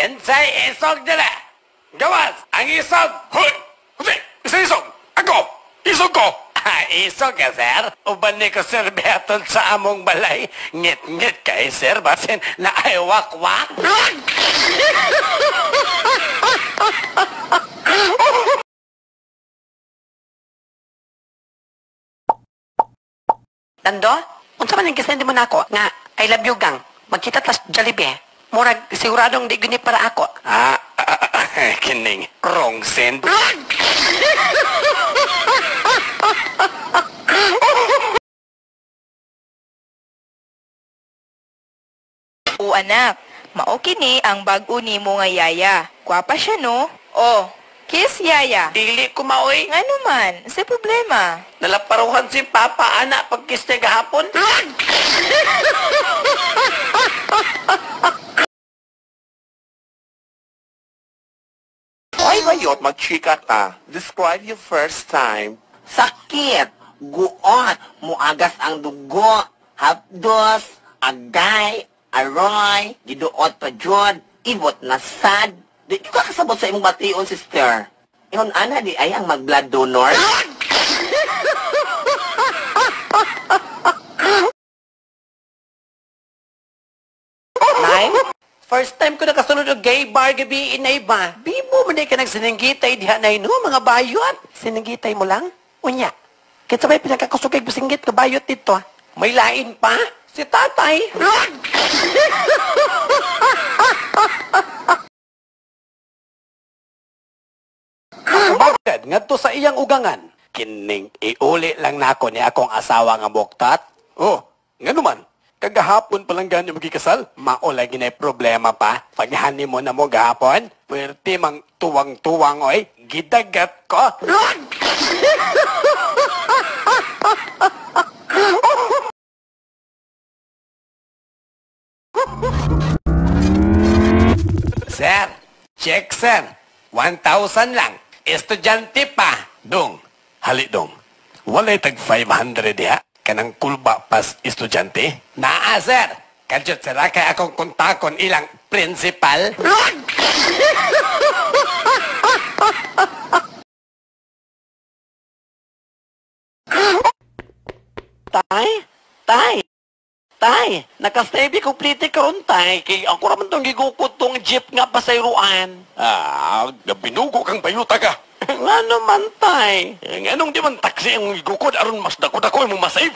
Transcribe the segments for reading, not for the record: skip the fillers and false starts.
Kinsay isog dila. Gawas, ang isog. Hoy! Hindi! Isa isog! Ako! Isog ko! Ah, isog ka, sir. Uban ni ko sir Beaton sa among balay. Ngit-ngit kay sir, basin na ay wakwak. Nando, unsa man ang gisend mo nako nga I love you gang. Magkita tas Jollibee. Murag siguradong di guni para ako. Ah, ah, ah, kining wrong send. O anak, mao kini ang bag-o nimo nga yaya. Gwapa siya no? Oh, kiss yaya. Dili ko maoy. Ngano man, sa problema. Nalaparuhan si Papa ana pagkiss niya gahapon. Ay, bayot, magchika ta. Describe your first time. Sakit, guot, muagas ang dugo, hapdos, agay, aroy, giduot pa jud, ibot na sad. Di ka kasabot sa imong bation, sister. Ingon ana di ay ang mag-blood donor. Nay, first time ko nakasunod og gay bar gabi inay ba? Bibo man di ka nagsininggitay diha nay no mga bayot. Sininggitay mo lang? Unya. Kinsa may pinakakusugay bisinggit ka bayot dito? May lain pa? Si tatay. Bagad ngadto sa iyang ugangan. Kining iuli lang nako ni akong asawa nga buktat. Oh, ngano man? Kagahapon pa lang gani magikasal. Mao lagi na problema pa. Paghani mo na mo gahapon, puwerte mang tuwang-tuwang oy, gidagat ko. Sir, check sir. 1,000 lang. Estudyante pa. Dong, hali dong. Walay tag 500 diha. Kanang kulba pas estudyante. Naa sir. Kadyot sila kay akong kontakon ilang principal. Tay, tay, tay, nakasave complete karon tay. Kay ako raman tong gigukod tong jeep nga pasayroan. Ah, binugo kang bayuta ka. Nga naman tay. Eh, nganong di man taksi ang gigukod aron mas dako-dako imong masave.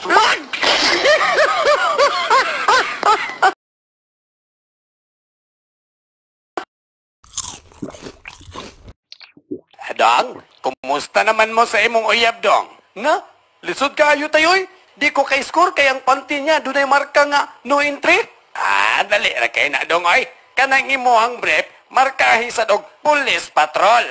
Dong, kumusta naman mo sa imong uyab, dong? Nga, lisod kaayo tayo oy. Di ko kay score kay ang panty niya dunay marka nga no entry. Ah, dali ra kay na dong oy. Kanang imuhang brief, markahi sa dog police patrol.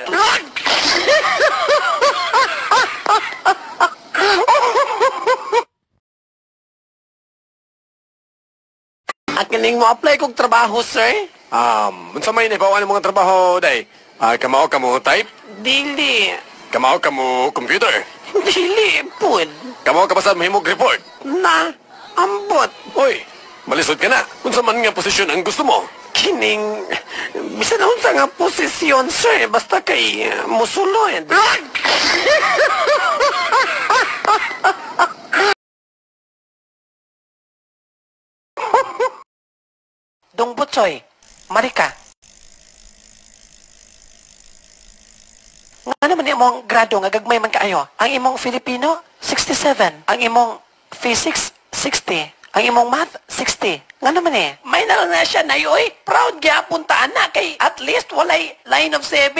Akining mo apply kog trabaho, sir? Unsa may nahibaw ang mga trabaho day? Ah, kamao ka mo type? Dili. Kamao ka mo computer? Dili, pud. Kamao ka ba sa mahimog report? Na, ambot. Oy, malisod ka na. Unsa man nga posisyon ang gusto mo? Kining, bisan unsa nga posisyon, sir, basta kay musulod. Dong Butsoy, Marika. Nga naman imong grado nga gagmay man kaayo. Ang imong Filipino, 67. Ang imong Physics, 60. Ang imong Math, 60. Nga naman eh. May na lang na siya na oy. Proud gyapon ta ana kay at least walay line of 7.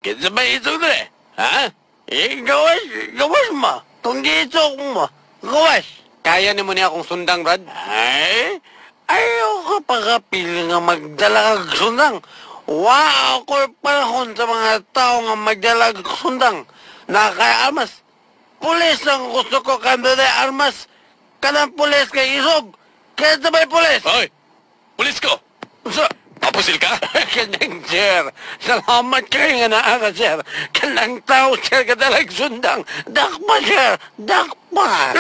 Kinsa ba isog dre? Ha? Eh, gawas, gawas mo. Kung di isog mo, gawas. Kaya nimo niya akong sundang, Brad? Ay, ayaw ka pagkapili nga magdala kag sundang. Wa ako'y panahon sa mga tao nga magdala kag sundang. Nakay armas. Pulis ang gusto ko kanda de armas. Kanang pulis kay isog. Kaya sabay pulis. Oy, pulis ko. Unsa? Apusil ka? Kanang sir, salamat kayo nga naa ka sir. Kanang tao sir kadalag sundang. Dakpa sir, dakpa. Pa.